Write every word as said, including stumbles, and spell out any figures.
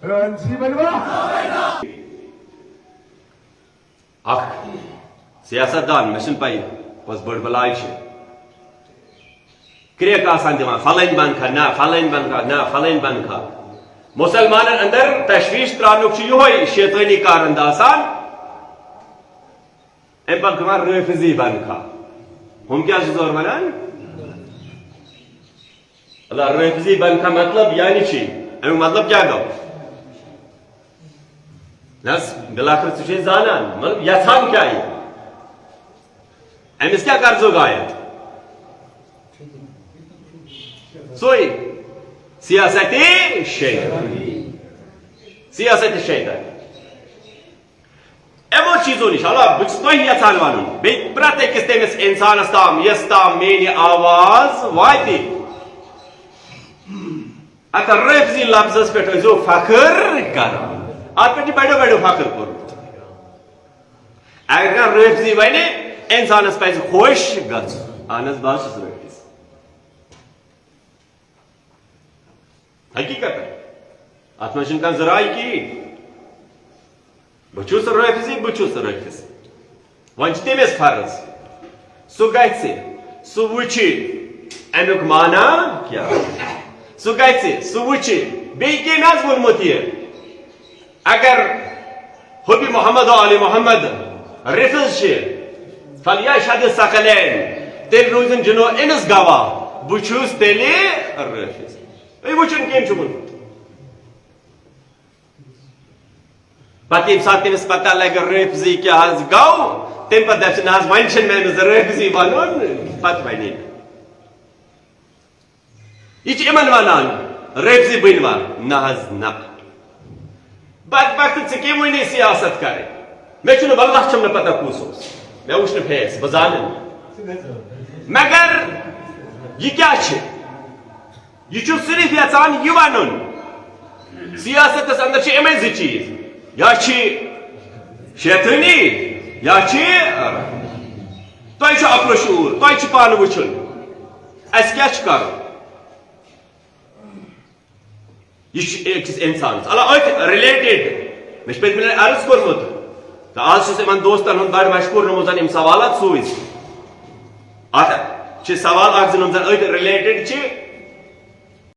رنسی بنوا۔ اکھ سیاست دان، مےٚ چھُنہٕ پَیی، کۄس بٔڑ بلاے چھِ۔ کرٛیک آسان دِوان، فلٲنۍ بنکھا، نہ، فلٲنۍ بنکھا، نہ، فلٲنۍ بنکھا۔ مُسلمانن اندر تشویش ترٛاونُک چھُ یِہوٚے شیطٲنی کارنٛد آسان۔ اَمہِ پتہٕ چھُ وَنان رٲفضی بنکھا۔ ہُم کیٛاہ چھِ زورٕ وَنان؟ اللہ رٲفضی بنکھا مطلب یعنی چی؟ اَمیُک مطلب کیٛاہ گوٚو؟ نہ حظ، بلاخر ژٕ چھے زانان، مطلب یژھان کیٛاہ یہِ؟ أمِس کیٛاہ قرضُک آیت؟ سُے سیاست شیطان۔ سیاست شیطان۔ یِمو چیٖزو نِش، اللہ، بہٕ چھُس تۄہہِ یژھان وَنُن، بیٚیہِ پرٛٮ۪تھ أکِس تٔمِس اِنسانَس تام، یَس تام میٛٲنۍ آواز واتہِ۔ اَتھ رٲفضی لفظس پٮ۪ٹھ ٲسۍزیو فخر کران۔ اَتھ پٮ۪ٹھ چھِ بڑیو بڑیو فخر کوٚرمُت۔ اگر کانٛہہ رٲفضی وَنہِ، اِنسانَس پَزِ خۄش گژھُن۔ اہن حظ، بہٕ حظ چھُس رٲفض۔ حقیٖقتاً۔ اَتھ منٛز چھِنہٕ کانٛہہ زٕ راے کِہیٖنۍ۔ بہٕ چھُس رٲفضی، بہٕ چھُس رٲفض۔ وۄنۍ چھُ تٔمِس فرض، سُہ گژھِ، سُہ وٕچھِ اَمیُک معنی کیٛاہ۔ سُہ گژھِ، سُہ وٕچھِ، بیٚیہِ کٔمۍ حظ ووٚنمُت یہِ؟ اگر حبی محمد و آل محمد رٲفض چھِ، فلیشہد الثقلین، تیٚلہِ روٗزِن جِنو اِنس گواہ، بہٕ چھُس تیٚلہِ رٲفض۔ ہے، وٕچھُن کٔمۍ چھُ ووٚنمُت؟ پتہٕ ییٚمہِ ساتہٕ تٔمِس پتہ لگہِ رٲفضی کیٛاہ حظ گوٚو، تَمہِ پتہٕ دَپہِ سُہ، نہ حظ، وۄنۍ چھِنہٕ مےٚ أمِس رٲفضی وَنُن، پتہٕ وَنے۔ یہِ چھِ یِمن وَنان، رٲفضی بٔنۍ وا؟ نہ حظ، نہ۔ بدبخت، ژٕ کٔمۍ وَنے سیاست کَرٕنۍ؟ مےٚ چھُنہٕ، واللہ چھَم نہٕ پتہ کُس اوس، مےٚ وٕچھ نہٕ فیس، بہٕ زانہٕ نہٕ۔ مگر یہِ کیٛاہ چھِ؟ یہِ چھُ صرف یژھان یہِ ونُن، سیاستس اندر چھِ یِمے زٕ چیٖز، یا چھِ شیطٲنی، یا چھِ، تۄہہِ چھُ عقل و شعور، تۄہہِ چھُ پانہٕ وٕچھُن، اَسہِ کیٛاہ چھُ کرُن۔ یہِ چھُ أکِس اِنسانَس۔ اللہ، أتھۍ related، مےٚ چھُ پٔتمہِ لَٹہِ عرض کوٚرمُت، تہٕ آز چھُس یِمَن دوستَن ہُنٛد بَڑٕ مشکوٗر، یِمو زَن یِم سوالات سوٗزۍ۔ اَتھ چھِ سوال اَکھ زٕ نمبر أتھۍ related چھِ،